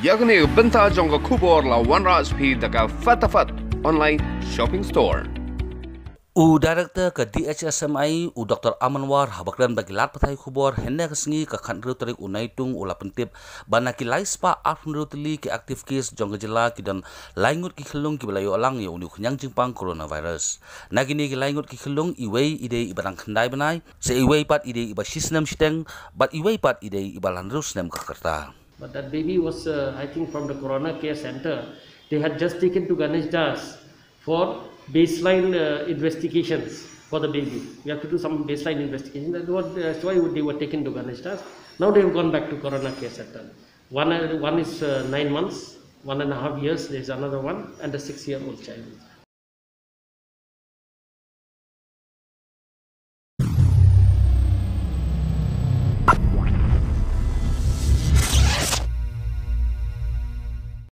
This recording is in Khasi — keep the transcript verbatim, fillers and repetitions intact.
Ïa kane ka bynta jong ka khubor la wanrah sha phi da ka Fatafat Online Shopping Store. U Director ka D H S M I, u Doctor Aman War, haba kren bad ki lad pathai khubor hynne ka sngi, ka khathynriew tarik u Naitung, u la pyntip ba na ki lai spah arphew hynriew tylli ki active case jong ka jylla, ki don lai ngut ki khyllung kiba la ïoh lang ïa une u khñiang jingpang coronavirus. Na kine ki lai ngut ki khyllung, iwei i dei iba dang khyndai bnai, sa iwei pat i dei iba shisnem shiteng, bad iwei pat i dei iba la hynriew snem ka rta. But that baby was, uh, I think, from the Corona Care Center. They had just taken to Ganesh Das for baseline, uh, investigations for the baby. We have to do some baseline investigation. That was, that's why they were taken to Ganesh Das. Now they have gone back to Corona Care Center. One, uh, one is, uh, nine months, one and a half years. There's another one, and a six-year-old child.